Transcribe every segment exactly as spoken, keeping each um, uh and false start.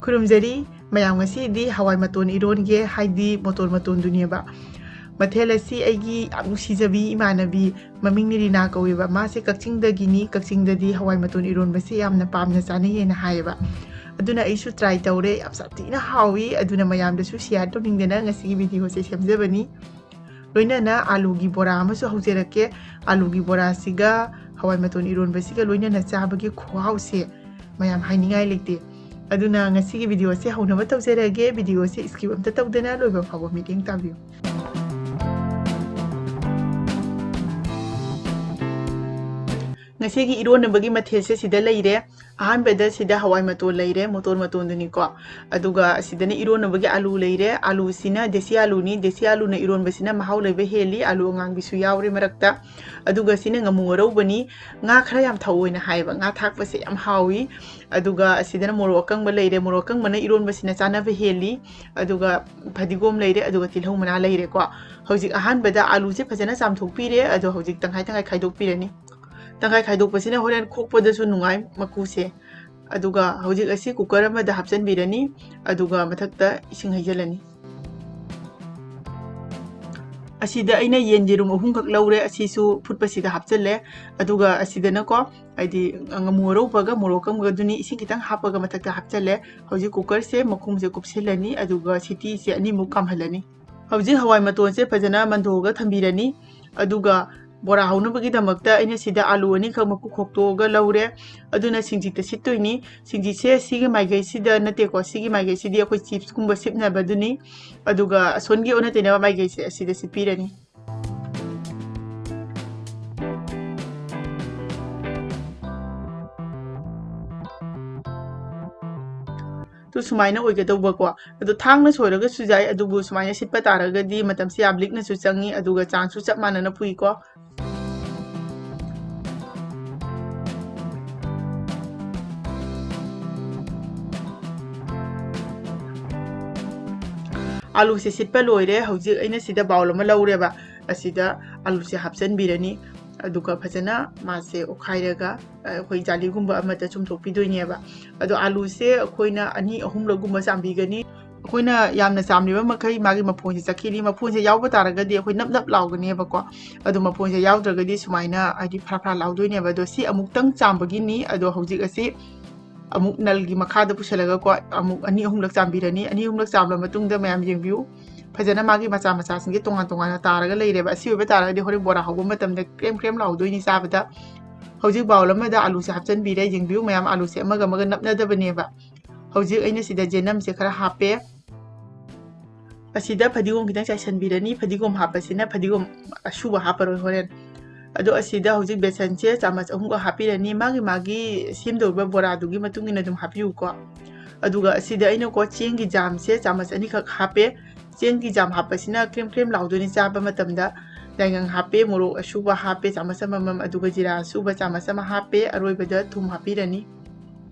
ꯈꯨꯔꯨꯝꯖꯔꯤ ꯃꯌꯥꯝ, ꯉꯁꯤꯗꯤ ꯍꯋꯥꯏ ꯃꯇꯣꯟ ꯏꯔꯣꯟꯒꯦ, ꯍꯥꯏꯗꯤ ꯃꯇꯣꯟ ꯃꯇꯣꯟꯗꯨꯅꯦꯕ꯫ ꯃꯊꯦꯜ ꯑꯁꯤ ꯑꯩꯒꯤ ꯌꯥꯝ ꯅꯨꯡꯁꯤꯖꯕꯤ ꯏꯃꯥꯟꯅꯕꯤ, ꯃꯃꯤꯡꯅ ꯔꯤꯅꯥ ꯀꯧꯋꯦꯕ, ꯃꯥꯁꯦ ꯀꯛꯆꯤꯡꯗꯒꯤꯅꯤ꯫ ꯀꯛꯆꯤꯡꯗꯗꯤ ꯍꯋꯥꯏ ꯃꯇꯣꯟ ꯏꯔꯣꯟꯕꯁꯦ ꯌꯥꯝꯅ ꯄꯥꯝꯅ ꯆꯥꯅꯩꯌꯦꯅ ꯍꯥꯏꯌꯦꯕ꯫ ꯑꯗꯨꯅ ꯑꯩꯁꯨ try ꯇꯧꯔꯦ, ꯌꯥꯝ ꯁꯥꯊꯤꯅ ꯍꯥꯎꯏ꯫ ꯑꯗꯨꯅ ꯃꯌꯥꯝꯗꯁꯨ share ꯇꯧꯅꯤꯡꯗꯅ ꯉꯁꯤꯒꯤ video ꯁꯦ ꯁꯦꯝꯖꯕꯅꯤ꯫ ꯂꯣꯏꯅꯅ ꯑꯥꯂꯨꯒꯤ ꯕꯣꯔꯥ ꯑꯃꯁꯨ ꯍꯧꯖꯔꯛꯀꯦ꯫ ꯑꯥꯂꯨꯒꯤ ꯕꯣꯔꯥꯁꯤꯒ ꯍꯋꯥꯏ ꯃꯇꯣꯟ ꯏꯔꯣꯟꯕꯁꯤꯒ ꯂꯣꯏꯅꯅ ꯆꯥꯕꯒꯤ ꯈꯨꯍꯥꯎꯁꯦ ꯃꯌꯥꯝ ꯍꯥꯏꯅꯤꯡꯉꯥꯏ ꯂꯩꯇꯦ꯫ ꯑꯗꯨꯅ ꯉꯁꯤꯒꯤ video ꯁꯦ ꯍꯧꯅꯕ ꯇꯧꯖꯔꯒꯦ꯫ Video ꯁꯦ skip ꯑꯝꯇ ꯇꯧꯗꯅ ꯂꯣꯏꯕ ꯐꯥꯎꯕ ꯃꯤꯠꯌꯦꯡ ꯇꯥꯕꯤꯌꯨ꯫ ꯉꯁꯤꯒꯤ ꯏꯔꯣꯟꯅꯕꯒꯤ ꯃꯊꯦꯜꯁꯦ ꯁꯤꯗ ꯂꯩꯔꯦ꯫ ꯑꯍꯥꯟꯕꯗ ꯁꯤꯗ ꯍꯋꯥꯏ ꯃꯇꯣꯟ ꯂꯩꯔꯦ, ꯃꯇꯣꯟ ꯃꯇꯣꯟꯗꯨꯅꯤꯀꯣ꯫ ꯑꯗꯨꯒ ꯑꯁꯤꯗꯅ ꯏꯔꯣꯟꯅꯕꯒꯤ ꯑꯥꯂꯨ ꯂꯩꯔꯦ꯫ ꯑꯥꯂꯨꯁꯤꯅ ꯗꯦꯁꯤ ꯑꯥꯂꯨꯅꯤ꯫ ꯗꯦꯁꯤ ꯑꯥꯂꯨꯅ ꯏꯔꯣꯟꯕꯁꯤꯅ ꯃꯍꯥꯎ ꯂꯩꯕ ꯍꯦꯜꯂꯤ꯫ ꯑꯥꯂꯨ ꯑꯉꯥꯡꯕꯤꯁꯨ ꯌꯥꯎꯔꯦ ꯃꯔꯛꯇ꯫ ꯑꯗꯨꯒ ꯁꯤꯅ ꯉꯥꯃꯨ ꯉꯥꯔꯧꯕꯅꯤ꯫ ꯉꯥ ꯈꯔ ꯌꯥꯝ ꯊꯧꯑꯣꯏꯅ ꯍꯥꯏꯌꯦꯕ꯫ ꯉꯥ ꯊꯥꯛꯄꯁꯦ ꯌꯥꯝ ꯍꯥꯎꯏ꯫ ꯑꯗꯨꯒ ꯑꯁꯤꯗꯅ ꯃꯣꯔꯣꯛ ꯑꯀꯪꯕ ꯂꯩꯔꯦ꯫ ꯃꯣꯔꯣꯛ ꯑꯀꯪꯕꯅ ꯏꯔꯣꯟꯕꯁꯤꯅ ꯆꯥꯅꯕ ꯍꯦꯜꯂꯤ꯫ ꯑꯗꯨꯒ ꯐꯗꯤꯒꯣꯝ ꯂꯩꯔꯦ, ꯑꯗꯨꯒ ꯇꯤꯜꯍꯧ ꯃꯅꯥ ꯂꯩꯔꯦꯀꯣ꯫ ꯍꯧꯖꯤꯛ ꯑꯍꯥꯟꯕꯗ ꯑꯥꯂꯨꯁꯦ ꯐꯖꯅ ꯆꯥꯝꯊꯣꯛꯄꯤꯔꯦ꯫ ꯑꯗꯣ ꯍꯧꯖꯤꯛ ꯇꯪꯈꯥꯏ ꯇꯪꯈꯥꯏ ꯈꯥꯏꯗꯣꯛꯄꯤꯔꯅꯤ꯫ ꯇꯪꯈꯥꯏ ꯈꯥꯏꯗꯣꯛꯄꯁꯤꯅ ꯍꯣꯔꯦꯟ ꯈꯣꯛꯄꯗꯁꯨ ꯅꯨꯡꯉꯥꯏ ꯃꯀꯨꯁꯦ꯫ ꯑꯗꯨꯒ ꯍꯧꯖꯤꯛ ꯑꯁꯤ cooker ꯑꯃꯗ ꯍꯥꯞꯆꯤꯟꯕꯤꯔꯅꯤ꯫ ꯑꯗꯨꯒ ꯃꯊꯛꯇ ꯏꯁꯤꯡ ꯍꯩꯖꯤꯜꯂꯅꯤ꯫ ꯑꯁꯤꯗ ꯑꯩꯅ ꯌꯦꯟ ꯌꯦꯔꯨꯝ ꯑꯍꯨꯝꯈꯛ ꯂꯧꯔꯦ, ꯑꯁꯤꯁꯨ ꯐꯨꯠꯄꯁꯤꯗ ꯍꯥꯞꯆꯤꯜꯂꯦ꯫ ꯑꯗꯨꯒ ꯑꯁꯤꯗꯅꯀꯣ, ꯍꯥꯏꯗꯤ ꯉꯥꯃꯨ ꯉꯥꯔꯧꯕꯒ ꯃꯣꯔꯣꯛ ꯑꯀꯪꯕꯒꯗꯨꯅꯤ ꯏꯁꯤꯡ ꯈꯤꯇꯪ ꯍꯥꯞꯄꯒ ꯃꯊꯛꯇ ꯍꯥꯞꯆꯤꯜꯂꯦ꯫ ꯍꯧꯖꯤꯛ cooker ꯁꯦ ꯃꯈꯨꯝꯁꯦ ꯀꯨꯞꯁꯤꯜꯂꯅꯤ, ꯑꯗꯨꯒ ꯁꯤꯇꯤꯁꯦ ꯑꯅꯤꯃꯨꯛ ꯀꯥꯝꯍꯜꯂꯅꯤ꯫ ꯍꯧꯖꯤꯛ ꯍꯋꯥꯏ ꯃꯇꯣꯟꯁꯦ ꯐꯖꯅ ꯃꯟꯊꯣꯛꯑꯒ ꯊꯝꯕꯤꯔꯅꯤ꯫ ꯑꯗꯨꯒ ꯕꯣꯔꯥ ꯍꯧꯅꯕꯒꯤꯗꯃꯛꯇ ꯑꯩꯅ ꯁꯤꯗ ꯑꯥꯂꯨ ꯑꯅꯤꯈꯛ ꯃꯀꯨ ꯈꯣꯛꯇꯣꯛꯑꯒ ꯂꯧꯔꯦ꯫ ꯑꯗꯨꯅ ꯁꯤꯡꯖꯤꯠꯇ ꯁꯤꯠꯇꯣꯏꯅꯤ꯫ ꯁꯤꯡꯖꯤꯠꯁꯦ ꯁꯤꯒꯤ ꯃꯥꯏꯀꯩꯁꯤꯗ ꯅꯠꯇꯦꯀꯣ, ꯁꯤꯒꯤ ꯃꯥꯏꯀꯩꯁꯤꯗꯤ ꯑꯩꯈꯣꯏ chips ꯀꯨꯝꯕ ꯁꯤꯞꯅꯕꯗꯨꯅꯤ꯫ ꯑꯗꯨꯒ ꯑꯁꯣꯟꯒꯤ ꯑꯣꯟꯅ ꯇꯩꯅꯕ ꯃꯥꯏꯀꯩꯁꯦ ꯑꯁꯤꯗ ꯁꯤꯠꯄꯤꯔꯅꯤ꯫ ꯑꯗꯨ ꯁꯨꯃꯥꯏꯅ ꯑꯣꯏꯒꯗꯧꯕꯀꯣ꯫ ꯑꯗꯣ ꯊꯥꯡꯅ ꯁꯣꯏꯔꯒꯁꯨ ꯌꯥꯏ, ꯑꯗꯨꯕꯨ ꯁꯨꯃꯥꯏꯅ ꯁꯤꯠꯄ ꯇꯥꯔꯒꯗꯤ ꯃꯇꯝꯁꯦ ꯌꯥꯝ ꯂꯤꯛꯅꯁꯨ ꯆꯪꯉꯤ, ꯑꯗꯨꯒ ꯆꯥꯡꯁꯨ ꯆꯞ ꯃꯥꯟꯅꯅ ꯄꯨꯏꯀꯣ꯫ ꯑꯥꯂꯨꯁꯦ ꯁꯤꯠꯄ ꯂꯣꯏꯔꯦ꯫ ꯍꯧꯖꯤꯛ ꯑꯩꯅ ꯁꯤꯗ bowl ꯑꯃ ꯂꯧꯔꯦꯕ, ꯑꯁꯤꯗ ꯑꯥꯂꯨꯁꯦ ꯍꯥꯞꯆꯤꯟꯕꯤꯔꯅꯤ꯫ ꯑꯗꯨꯒ ꯐꯖꯅ ꯃꯥꯁꯦ ꯑꯣꯠꯈꯥꯏꯔꯒ, ꯑ, ꯑꯩꯈꯣꯏ ꯖꯥꯂꯤꯒꯨꯝꯕ ꯑꯃꯗ ꯆꯨꯝꯊꯣꯛꯄꯤꯗꯣꯏꯅꯦꯕ꯫ ꯑꯗꯣ ꯑꯥꯂꯨꯁꯦ ꯑꯩꯈꯣꯏꯅ ꯑꯅꯤ ꯑꯍꯨꯝꯂꯛꯒꯨꯝꯕ ꯆꯥꯝꯕꯤꯒꯅꯤ꯫ ꯑꯩꯈꯣꯏꯅ ꯌꯥꯝꯅ ꯆꯥꯝꯂꯤꯕ ꯃꯈꯩ ꯃꯥꯒꯤ ꯃꯐꯣꯟꯁꯦ ꯆꯠꯈꯤꯅꯤ꯫ ꯃꯐꯣꯟꯁꯦ ꯌꯥꯎꯕ ꯇꯥꯔꯒꯗꯤ ꯑꯩꯈꯣꯏ ꯅꯞ ꯅꯞ ꯂꯥꯎꯒꯅꯦꯕꯀꯣ꯫ ꯑꯗꯣ ꯃꯐꯣꯟꯁꯦ ꯌꯥꯎꯗ꯭ꯔꯒꯗꯤ ꯁꯨꯃꯥꯏꯅ, ꯍꯥꯏꯗꯤ, ꯐꯔꯥ ꯐꯔꯥ ꯂꯥꯎꯗꯣꯏꯅꯦꯕ꯫ ꯑꯗꯣ ꯁꯤ ꯑꯃꯨꯛꯇꯪ ꯆꯥꯝꯕꯒꯤꯅꯤ꯫ ꯑꯗꯣ ꯍꯧꯖꯤꯛ ꯑꯁꯤ ꯑꯃꯨꯛ ꯅꯜꯒꯤ ꯃꯈꯥꯗ ꯄꯨꯁꯜꯂꯒꯀꯣ, ꯑꯃꯨꯛ ꯑꯅꯤ ꯑꯍꯨꯝꯂꯛ ꯆꯥꯝꯕꯤꯔꯅꯤ꯫ ꯑꯅꯤ ꯑꯍꯨꯝꯂꯛ ꯆꯥꯝꯂꯕ ꯃꯇꯨꯡꯗ ꯃꯌꯥꯝ ꯌꯦꯡꯕꯤꯌꯨ, ꯐꯖꯅ ꯃꯥꯒꯤ ꯃꯆꯥ ꯃꯆꯥꯁꯤꯡꯁꯦ ꯇꯣꯉꯥꯟ ꯇꯣꯉꯥꯟꯅ ꯇꯥꯔꯒ ꯂꯩꯔꯦꯕ꯫ ꯑꯁꯤ ꯑꯣꯏꯕ ꯇꯥꯔꯒꯗꯤ ꯍꯣꯔꯦꯟ ꯕꯣꯔꯥ ꯍꯧꯕ ꯃꯇꯝꯗ ꯀ꯭ꯔꯦꯝ ꯀ꯭ꯔꯦꯝ ꯂꯥꯎꯗꯣꯏꯅꯤ ꯆꯥꯕꯗ꯫ ꯍꯧꯖꯤꯛ bowl ꯑꯃꯗ ꯑꯥꯂꯨꯁꯦ ꯍꯥꯞꯆꯤꯟꯕꯤꯔꯦ꯫ ꯌꯦꯡꯕꯤꯌꯨ ꯃꯌꯥꯝ, ꯑꯥꯂꯨꯁꯦ ꯑꯃꯒ ꯑꯃꯒ ꯅꯞꯅꯗꯕꯅꯦꯕ꯫ ꯍꯧꯖꯤꯛ ꯑꯩꯅ ꯁꯤꯗ ꯖꯦꯅꯝꯁꯦ ꯈꯔ ꯍꯥꯞꯄꯦ꯫ ꯑꯁꯤꯗ ꯐꯗꯤꯒꯣꯝ ꯈꯤꯇꯪ ꯆꯥꯏꯁꯤꯟꯕꯤꯔꯅꯤ꯫ ꯐꯗꯤꯒꯣꯝ ꯍꯥꯞꯄꯁꯤꯅ ꯐꯗꯤꯒꯣꯝ ꯑꯁꯨꯕ ꯍꯥꯞꯄꯔꯣꯏ ꯍꯣꯔꯦꯟ꯫ ꯑꯗꯣ ꯑꯁꯤꯗ ꯍꯧꯖꯤꯛ ꯕꯦꯁꯟꯁꯦ ꯆꯥꯃꯁ ꯑꯍꯨꯝꯒ ꯍꯥꯞꯄꯤꯔꯅꯤ꯫ ꯃꯥꯒꯤ, ꯃꯥꯒꯤ ꯁꯦꯝꯗꯧꯔꯤꯕ ꯕꯣꯔꯥꯗꯨꯒꯤ ꯃꯇꯨꯡ ꯏꯟꯅ ꯑꯗꯨꯝ ꯍꯥꯞꯄꯤꯌꯨꯀꯣ꯫ ꯑꯗꯨꯒ ꯑꯁꯤꯗ ꯑꯩꯅꯀꯣ ꯆꯦꯡꯒꯤ ꯖꯥꯝꯁꯦ ꯆꯥꯃꯁ ꯑꯅꯤꯈꯛ ꯍꯥꯞꯄꯦ꯫ ꯆꯦꯡꯒꯤ ꯖꯥꯝ ꯍꯥꯞꯄꯁꯤꯅ ꯀ꯭ꯔꯦꯝ ꯀ꯭ꯔꯦꯝ ꯂꯥꯎꯗꯣꯏꯅꯤ ꯆꯥꯕ ꯃꯇꯝꯗ꯫ ꯌꯥꯏꯉꯪ ꯍꯥꯞꯄꯦ, ꯃꯣꯔꯣꯛ ꯑꯁꯨꯕ ꯍꯥꯞꯄꯦ ꯆꯥꯃꯁ ꯑꯃꯃꯝ, ꯑꯗꯨꯒ ꯖꯤꯔꯥ ꯑꯁꯨꯕ ꯆꯥꯃꯁ ꯑꯃ ꯍꯥꯞꯄꯦ꯫ ꯑꯔꯣꯏꯕꯗ ꯊꯨꯝ ꯍꯥꯞꯄꯤꯔꯅꯤ꯫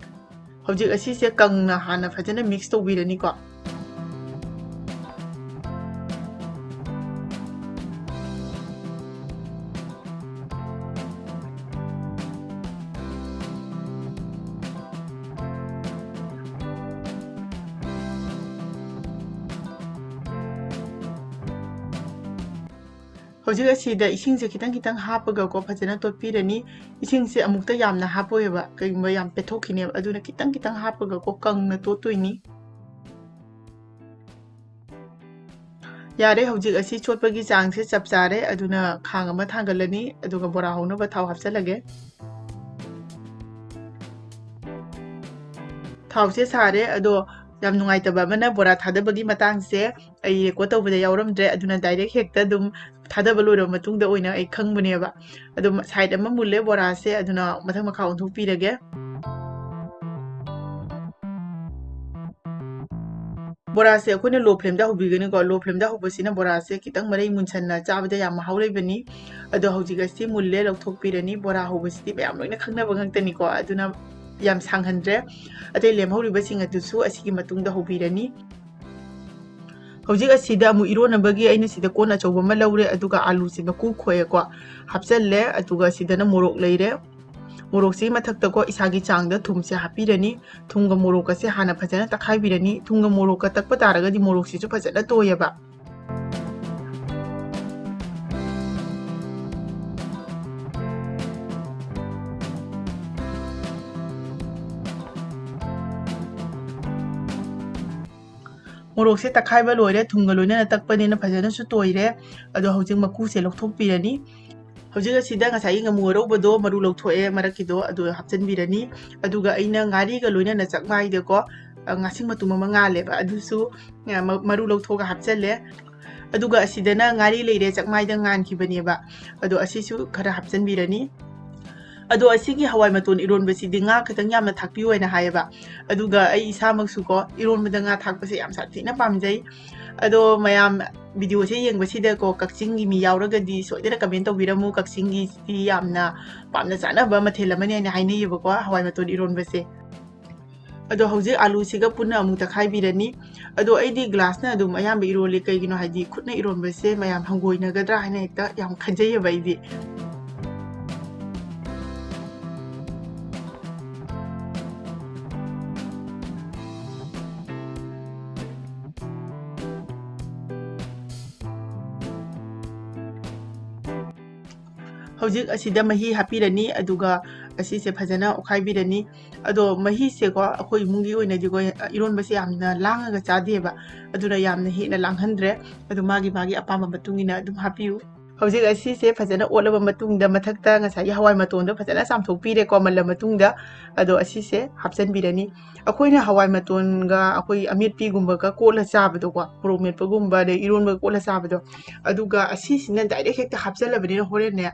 ꯍꯧꯖꯤꯛ ꯑꯁꯤꯁꯦ ꯀꯪꯅ ꯍꯥꯟꯅ ꯐꯖꯅ mix ꯇꯧꯕꯤꯔꯅꯤꯀꯣ꯫ ꯍꯧꯖꯤꯛ ꯑꯁꯤꯗ ꯏꯁꯤꯡꯁꯦ ꯈꯤꯇꯪ ꯈꯤꯇꯪ ꯍꯥꯞꯄꯒꯀꯣ ꯐꯖꯅ ꯇꯣꯠꯄꯤꯔꯅꯤ꯫ ꯏꯁꯤꯡꯁꯦ ꯑꯃꯨꯛꯇ ꯌꯥꯝꯅ ꯍꯥꯞꯄꯣꯏꯕ, ꯀꯩꯒꯨꯝꯕ ꯌꯥꯝ ꯄꯦꯠꯊꯣꯛꯈꯤꯅꯦꯕ, ꯑꯗꯨꯅ ꯈꯤꯇꯪ ꯈꯤꯇꯪ ꯍꯥꯞꯄꯒꯀꯣ ꯀꯪꯅ ꯇꯣꯠꯇꯣꯏꯅꯤ꯫ ꯌꯥꯔꯦ, ꯍꯧꯖꯤꯛ ꯑꯁꯤ ꯆꯣꯠꯄꯒꯤ ꯆꯥꯡꯁꯦ ꯆꯞ ꯆꯥꯔꯦ꯫ ꯑꯗꯨꯅ ꯈꯥꯡ ꯑꯃ ꯊꯥꯡꯒꯠꯂꯅꯤ, ꯑꯗꯨꯒ ꯕꯣꯔꯥ ꯍꯧꯅꯕ ꯊꯥꯎ ꯍꯥꯞꯆꯜꯂꯒꯦ꯫ ꯊꯥꯎꯁꯦ ꯁꯥꯔꯦ, ꯑꯗꯣ ꯌꯥꯝ ꯅꯨꯡꯉꯥꯏꯇꯕ ꯑꯃꯅ ꯕꯣꯔꯥ ꯊꯥꯗꯕꯒꯤ ꯃꯇꯥꯡꯁꯦ ꯑꯩ record ꯇꯧꯕꯗ ꯌꯥꯎꯔꯝꯗ꯭ꯔꯦ, ꯑꯗꯨꯅ direct ꯍꯦꯛꯇ ꯑꯗꯨꯝ ꯊꯥꯗꯕ ꯂꯣꯏꯔꯕ ꯃꯇꯨꯡꯗ ꯑꯣꯏꯅ ꯑꯩ ꯈꯪꯕꯅꯦꯕ꯫ ꯑꯗꯨꯝ side ꯑꯃ ꯃꯨꯜꯂꯦ ꯕꯣꯔꯥꯁꯦ, ꯑꯗꯨꯅ ꯃꯊꯪ ꯃꯈꯥ ꯑꯣꯟꯊꯣꯛꯄꯤꯔꯒꯦ꯫ ꯕꯣꯔꯥꯁꯦ ꯑꯩꯈꯣꯏꯅ low flameꯗ ꯍꯧꯕꯤꯒꯅꯤꯀꯣ꯫ Low flameꯗ ꯍꯧꯕꯁꯤꯅ ꯕꯣꯔꯥꯁꯦ ꯈꯤꯇꯪ ꯃꯔꯩ ꯃꯨꯟꯁꯟꯅ ꯆꯥꯕꯗ ꯌꯥꯝ ꯃꯍꯥꯎ ꯂꯩꯕꯅꯤ꯫ ꯑꯗꯣ ꯍꯧꯖꯤꯛ ꯑꯁꯤ ꯃꯨꯜꯂꯦ, ꯂꯧꯊꯣꯛꯄꯤꯔꯅꯤ꯫ ꯕꯣꯔꯥ ꯍꯧꯕꯁꯤꯗꯤ ꯃꯌꯥꯝ ꯂꯣꯏꯅ ꯈꯪꯅꯕ ꯉꯥꯛꯇꯅꯤꯀꯣ, ꯑꯗꯨꯅ ꯌꯥꯝ ꯁꯥꯡꯍꯟꯗ꯭ꯔꯦ꯫ ꯑꯇꯩ ꯂꯦꯝꯍꯧꯔꯤꯕꯁꯤꯡ ꯑꯗꯨꯁꯨ ꯑꯁꯤꯒꯤ ꯃꯇꯨꯡꯗ ꯍꯧꯕꯤꯔꯅꯤ꯫ ꯍꯧꯖꯤꯛ ꯑꯁꯤꯗ ꯑꯃꯨꯛ ꯏꯔꯣꯟꯅꯕꯒꯤ ꯑꯩꯅ ꯁꯤꯗ ꯀꯣꯟ ꯑꯆꯧꯕ ꯑꯃ ꯂꯧꯔꯦ, ꯑꯗꯨꯒ ꯑꯂꯨꯁꯦ ꯃꯀꯨ ꯈꯣꯛꯑꯦꯀꯣ, ꯍꯥꯞꯆꯜꯂꯦ꯫ ꯑꯗꯨꯒ ꯁꯤꯗꯅ ꯃꯣꯔꯣꯛ ꯂꯩꯔꯦ꯫ ꯃꯣꯔꯣꯛꯁꯤꯒꯤ ꯃꯊꯛꯇꯀꯣ ꯏꯁꯥꯒꯤ ꯆꯥꯡꯗ ꯊꯨꯝꯁꯦ ꯍꯥꯞꯄꯤꯔꯅꯤ꯫ ꯊꯨꯝꯒ ꯃꯣꯔꯣꯛꯀꯁꯦ ꯍꯥꯟꯅ ꯐꯖꯅ ꯇꯛꯈꯥꯏꯕꯤꯔꯅꯤ꯫ ꯊꯨꯝꯒ ꯃꯣꯔꯣꯛꯀ ꯇꯛꯄ ꯇꯥꯔꯒꯗꯤ ꯃꯣꯔꯣꯛꯁꯤꯁꯨ ꯐꯖꯅ ꯇꯣꯏꯑꯕ꯫ ꯃꯣꯔꯣꯛꯁꯦ ꯇꯛꯈꯥꯏꯕ ꯂꯣꯏꯔꯦ, ꯊꯨꯝꯒ ꯂꯣꯏꯅꯅ ꯇꯛꯄꯅꯤꯅ ꯐꯖꯅꯁꯨ ꯇꯣꯏꯔꯦ꯫ ꯑꯗꯣ ꯍꯧꯖꯤꯛ ꯃꯀꯨꯁꯦ ꯂꯧꯊꯣꯛꯄꯤꯔꯅꯤ꯫ ꯍꯧꯖꯤꯛ ꯑꯁꯤꯗ ꯉꯁꯥꯏꯒꯤ ꯉꯥꯃꯨ ꯑꯔꯧꯕꯗꯣ, ꯃꯔꯨ ꯂꯧꯊꯣꯛꯑꯦ ꯃꯔꯛꯀꯤꯗꯣ, ꯑꯗꯨ ꯍꯥꯞꯆꯤꯟꯕꯤꯔꯅꯤ꯫ ꯑꯗꯨꯒ ꯑꯩꯅ ꯉꯥꯔꯤꯒ ꯂꯣꯏꯅꯅ ꯆꯥꯛꯃꯥꯏꯗꯀꯣ, ꯑ, ꯉꯥꯁꯤꯡ ꯃꯇꯨꯝ ꯑꯃ ꯉꯥꯜꯂꯦꯕ, ꯑꯗꯨꯁꯨ, ꯑ, ꯃ-, ꯃꯔꯨ ꯂꯧꯊꯣꯛꯑꯒ ꯍꯥꯞꯆꯜꯂꯦ꯫ ꯑꯗꯨꯒ ꯑꯁꯤꯗꯅ ꯉꯥꯔꯤ ꯂꯩꯔꯦ, ꯆꯥꯛꯃꯥꯏꯗ ꯉꯥꯟꯈꯤꯕꯅꯦꯕ, ꯑꯗꯣ ꯑꯁꯤꯁꯨ ꯈꯔ ꯍꯥꯞꯆꯤꯟꯕꯤꯔꯅꯤ꯫ ꯑꯗꯣ ꯑꯁꯤꯒꯤ ꯍꯋꯥꯏ ꯃꯇꯣꯟ ꯏꯔꯣꯟꯕꯁꯤꯗꯤ ꯉꯥ ꯈꯤꯇꯪ ꯌꯥꯝꯅ ꯊꯥꯛꯄꯤꯌꯨ ꯍꯥꯏꯅ ꯍꯥꯏꯌꯦꯕ꯫ ꯑꯗꯨꯒ ꯑꯩ ꯏꯁꯥꯃꯛꯁꯨꯀꯣ ꯏꯔꯣꯟꯕꯗ ꯉꯥ ꯊꯥꯛꯄꯁꯦ ꯌꯥꯝ ꯁꯥꯊꯤꯅ ꯄꯥꯝꯖꯩ꯫ ꯑꯗꯣ ꯃꯌꯥꯝ ꯚꯤꯗꯤꯑꯣꯁꯦ ꯌꯦꯡꯕꯁꯤꯗꯀꯣ ꯀꯛꯆꯤꯡꯒꯤ ꯃꯤ ꯌꯥꯎꯔꯒꯗꯤ ꯁꯣꯏꯗꯅ ꯀꯃꯦꯟ ꯇꯧꯕꯤꯔꯝꯃꯨ꯫ ꯀꯛꯆꯤꯡꯒꯤꯁꯤꯗꯤ ꯌꯥꯝꯅ ꯄꯥꯝꯅ ꯆꯥꯅꯕ ꯃꯊꯦꯜ ꯑꯃꯅꯤ ꯍꯥꯏꯅ ꯍꯥꯏꯅꯩꯌꯦꯕꯀꯣ, ꯍꯋꯥꯏ ꯃꯇꯣꯟ ꯏꯔꯣꯟꯕꯁꯦ꯫ ꯑꯗꯣ ꯍꯧꯖꯤꯛ ꯑꯂꯨꯁꯤꯒ ꯄꯨꯟꯅ ꯑꯃꯨꯛ ꯇꯛꯈꯥꯏꯕꯤꯔꯅꯤ꯫ ꯑꯗꯣ ꯑꯩꯗꯤ ꯒ꯭ꯂꯥꯁꯅ ꯑꯗꯨꯝ ꯑꯌꯥꯝꯕ ꯏꯔꯣꯜꯂꯤ, ꯀꯩꯒꯤꯅꯣ ꯍꯥꯏꯗꯤ ꯈꯨꯠꯅ ꯏꯔꯣꯟꯕꯁꯦ ꯃꯌꯥꯝ ꯍꯪꯒꯣꯏꯅꯒꯗ꯭ꯔꯥ ꯍꯥꯏꯅ ꯍꯦꯛꯇ ꯌꯥꯝ ꯈꯟꯖꯩꯌꯦꯕ ꯑꯩꯗꯤ꯫ ꯍꯧꯖꯤꯛ ꯑꯁꯤꯗ ꯃꯍꯤ ꯍꯥꯞꯄꯤꯔꯅꯤ, ꯑꯗꯨꯒ ꯑꯁꯤꯁꯦ ꯐꯖꯅ ꯑꯣꯠꯈꯥꯏꯕꯤꯔꯅꯤ꯫ ꯑꯗꯣ ꯃꯍꯤꯁꯦꯀꯣ ꯑꯩꯈꯣꯏ ꯏꯃꯨꯡꯒꯤ ꯑꯣꯏꯅꯗꯤꯀꯣ ꯏꯔꯣꯟꯕꯁꯦ ꯌꯥꯝꯅ ꯂꯥꯡꯉꯒ ꯆꯥꯗꯦꯕ, ꯑꯗꯨꯅ ꯌꯥꯝꯅ ꯍꯦꯟꯅ ꯂꯥꯡꯍꯟꯗ꯭ꯔꯦ꯫ ꯑꯗꯨ ꯃꯥꯒꯤ ꯃꯥꯒꯤ ꯑꯄꯥꯝꯕ ꯃꯇꯨꯡ ꯏꯟꯅ ꯑꯗꯨꯝ ꯍꯥꯞꯄꯤꯌꯨ꯫ ꯍꯧꯖꯤꯛ ꯑꯁꯤꯁꯦ ꯐꯖꯅ ꯑꯣꯠꯂꯕ ꯃꯇꯨꯡꯗ ꯃꯊꯛꯇ ꯉꯁꯥꯏꯒꯤ ꯍꯋꯥꯏ ꯃꯇꯣꯟꯗꯣ ꯐꯖꯅ ꯆꯥꯝꯊꯣꯛꯄꯤꯔꯦꯀꯣ ꯃꯜꯂ ꯃꯇꯨꯡꯗ꯫ ꯑꯗꯣ ꯑꯁꯤꯁꯦ ꯍꯥꯞꯆꯤꯟꯕꯤꯔꯅꯤ꯫ ꯑꯩꯈꯣꯏꯅ ꯍꯋꯥꯏ ꯃꯇꯣꯟꯒ ꯑꯩꯈꯣꯏ ꯑꯃꯦꯠꯄꯤꯒꯨꯝꯕꯒ ꯀꯣꯠꯂ ꯆꯥꯕꯗꯣꯀꯣ, ꯃꯣꯔꯣꯛ ꯃꯦꯠꯄꯒꯨꯝꯕ ꯑꯗꯩ ꯏꯔꯣꯟꯕꯒ ꯀꯣꯠꯂ ꯆꯥꯕꯗꯣ, ꯑꯗꯨꯒ ꯑꯁꯤꯁꯤꯅ ꯗꯥꯏꯔꯦꯛ ꯍꯦꯛꯇ ꯍꯥꯞꯆꯜꯂꯕꯅꯤꯅ ꯍꯣꯔꯦꯟꯅꯦ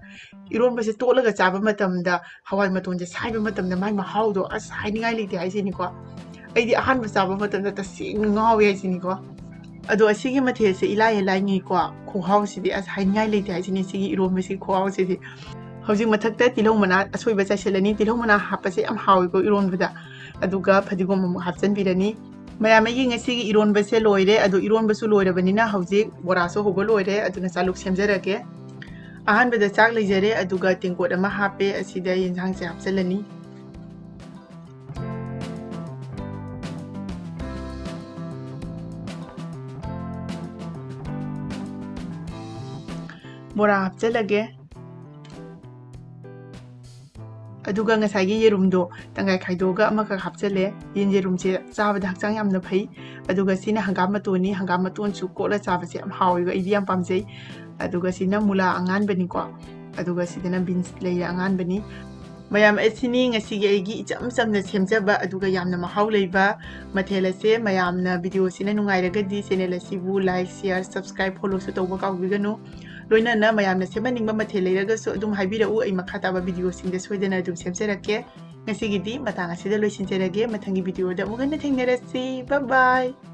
ꯏꯔꯣꯟꯕꯁꯦ ꯇꯣꯠꯂꯒ ꯆꯥꯕ ꯃꯇꯝꯗ, ꯍꯋꯥꯏ ꯃꯇꯣꯟꯁꯦ ꯁꯥꯏꯕ ꯃꯇꯝꯗ ꯃꯥꯏ ꯃꯍꯥꯎꯗꯣ ꯑꯁ ꯍꯥꯏꯅꯤꯡꯉꯥꯏ ꯂꯩꯇꯦ ꯍꯥꯏꯁꯤꯅꯤꯀꯣ꯫ ꯑꯩꯗꯤ ꯑꯍꯥꯟꯕ ꯆꯥꯕ ꯃꯇꯝꯗ ꯇꯁꯦꯡꯅ ꯉꯥꯎꯋꯦ ꯍꯥꯏꯁꯤꯅꯤꯀꯣ꯫ ꯑꯗꯣ ꯑꯁꯤꯒꯤ ꯃꯊꯦꯜꯁꯦ ꯏꯂꯥꯏ ꯂꯥꯏꯉꯩꯀꯣ, ꯈꯨꯍꯥꯎꯁꯤꯗꯤ ꯑꯁ ꯍꯥꯏꯅꯤꯡꯉꯥꯏ ꯂꯩꯇꯦ ꯍꯥꯏꯁꯤꯅꯤ ꯁꯤꯒꯤ ꯏꯔꯣꯟꯕꯁꯤ ꯈꯨꯍꯥꯎꯁꯤꯗꯤ꯫ ꯍꯧꯖꯤꯛ ꯃꯊꯛꯇ ꯇꯤꯜꯍꯧ ꯃꯅꯥ ꯑꯁꯣꯏꯕ ꯆꯥꯏꯁꯤꯜꯂꯅꯤ꯫ ꯇꯤꯜꯍꯧ ꯃꯅꯥ ꯍꯥꯞꯄꯁꯦ ꯌꯥꯝ ꯍꯥꯎꯋꯤꯀꯣ ꯏꯔꯣꯟꯕꯗ꯫ ꯑꯗꯨꯒ ꯐꯗꯤꯒꯣꯝ ꯑꯃꯨꯛ ꯍꯥꯞꯆꯤꯟꯕꯤꯔꯅꯤ꯫ ꯃꯌꯥꯝ, ꯑꯩꯒꯤ ꯉꯁꯤꯒꯤ ꯏꯔꯣꯟꯕꯁꯦ ꯂꯣꯏꯔꯦ꯫ ꯑꯗꯣ ꯏꯔꯣꯟꯕꯁꯨ ꯂꯣꯏꯔꯕꯅꯤꯅ ꯍꯧꯖꯤꯛ ꯕꯣꯔꯥꯁꯨ ꯍꯧꯕ ꯂꯣꯏꯔꯦ꯫ ꯑꯗꯨꯅ ꯆꯥꯂꯨꯛ ꯁꯦꯝꯖꯔꯒꯦ꯫ ꯑꯍꯥꯟꯕꯗ ꯆꯥꯛ ꯂꯩꯖꯔꯦ, ꯑꯗꯨꯒ ꯇꯦꯡꯀꯣꯠ ꯑꯃ ꯍꯥꯞꯄꯦ꯫ ꯑꯁꯤꯗ ꯌꯦꯟꯁꯥꯡꯁꯦ ꯍꯥꯞꯆꯤꯜꯂꯅꯤ꯫ ꯕꯣꯔꯥ ꯍꯥꯞꯆꯤꯜꯂꯒꯦ꯫ ꯑꯗꯨꯒ ꯉꯁꯥꯏꯒꯤ ꯌꯦꯔꯨꯝꯗꯣ ꯇꯪꯈꯥꯏ ꯈꯥꯏꯗꯣꯛꯑꯒ ꯑꯃꯈꯛ ꯍꯥꯞꯆꯤꯜꯂꯦ꯫ ꯌꯦꯟ ꯌꯦꯔꯨꯝꯁꯦ ꯆꯥꯕꯗ ꯍꯛꯆꯥꯡ ꯌꯥꯝꯅ ꯐꯩ꯫ ꯑꯗꯨꯒ ꯁꯤꯅ ꯍꯪꯒꯥꯝ ꯃꯇꯣꯟꯅꯤ꯫ ꯍꯪꯒꯥꯝ ꯃꯇꯣꯟꯁꯨ ꯀꯣꯠꯂ ꯆꯥꯕꯁꯦ ꯌꯥꯝ ꯍꯥꯎꯋꯦꯕ, ꯑꯩꯗꯤ ꯌꯥꯝ ꯄꯥꯝꯖꯩ꯫ ꯑꯗꯨꯒ ꯁꯤꯅ ꯃꯨꯂꯥ ꯑꯉꯥꯟꯕꯅꯤꯀꯣ꯫ ꯑꯗꯨꯒ ꯁꯤꯗꯅ ꯕꯤꯟꯁ ꯂꯩꯔꯦ ꯑꯉꯥꯟꯕꯅꯤ꯫ ꯃꯌꯥꯝ, ꯑꯁꯤꯅꯤ ꯉꯁꯤꯒꯤ ꯑꯩꯒꯤ ꯏꯆꯝ ꯆꯝꯅ ꯁꯦꯝꯖꯕ ꯑꯗꯨꯒ ꯌꯥꯝꯅ ꯃꯍꯥꯎ ꯂꯩꯕ ꯃꯊꯦꯜ ꯑꯁꯦ꯫ ꯃꯌꯥꯝꯅ ꯚꯤꯗꯤꯑꯣꯁꯤꯅ ꯅꯨꯡꯉꯥꯏꯔꯒꯗꯤ ꯆꯦꯅꯦꯜ ꯑꯁꯤꯕꯨ like, share, subscribe, followꯁꯨ ꯇꯧꯕ ꯀꯥꯎꯕꯤꯒꯅꯨ꯫ ꯂꯣꯏꯅꯅ ꯃꯌꯥꯝꯅ ꯁꯦꯝꯍꯟꯅꯤꯡꯕ ꯃꯊꯦꯜ ꯂꯩꯔꯒꯁꯨ ꯑꯗꯨꯝ ꯍꯥꯏꯕꯤꯔꯛꯎ, ꯑꯩ ꯃꯈꯥ ꯇꯥꯕ ꯚꯤꯗꯤꯑꯣꯁꯤꯡꯗ ꯁꯣꯏꯗꯅ ꯑꯗꯨꯝ ꯁꯦꯝꯖꯔꯛꯀꯦ꯫ ꯉꯁꯤꯒꯤꯗꯤ ꯃꯇꯥꯡ ꯑꯁꯤꯗ ꯂꯣꯏꯁꯤꯟꯖꯔꯒꯦ꯫ ꯃꯊꯪꯒꯤ ꯚꯤꯗꯤꯑꯣꯗ ꯑꯃꯨꯛ ꯍꯟꯅ ꯊꯦꯡꯅꯔꯁꯤ꯫ Bye bye꯫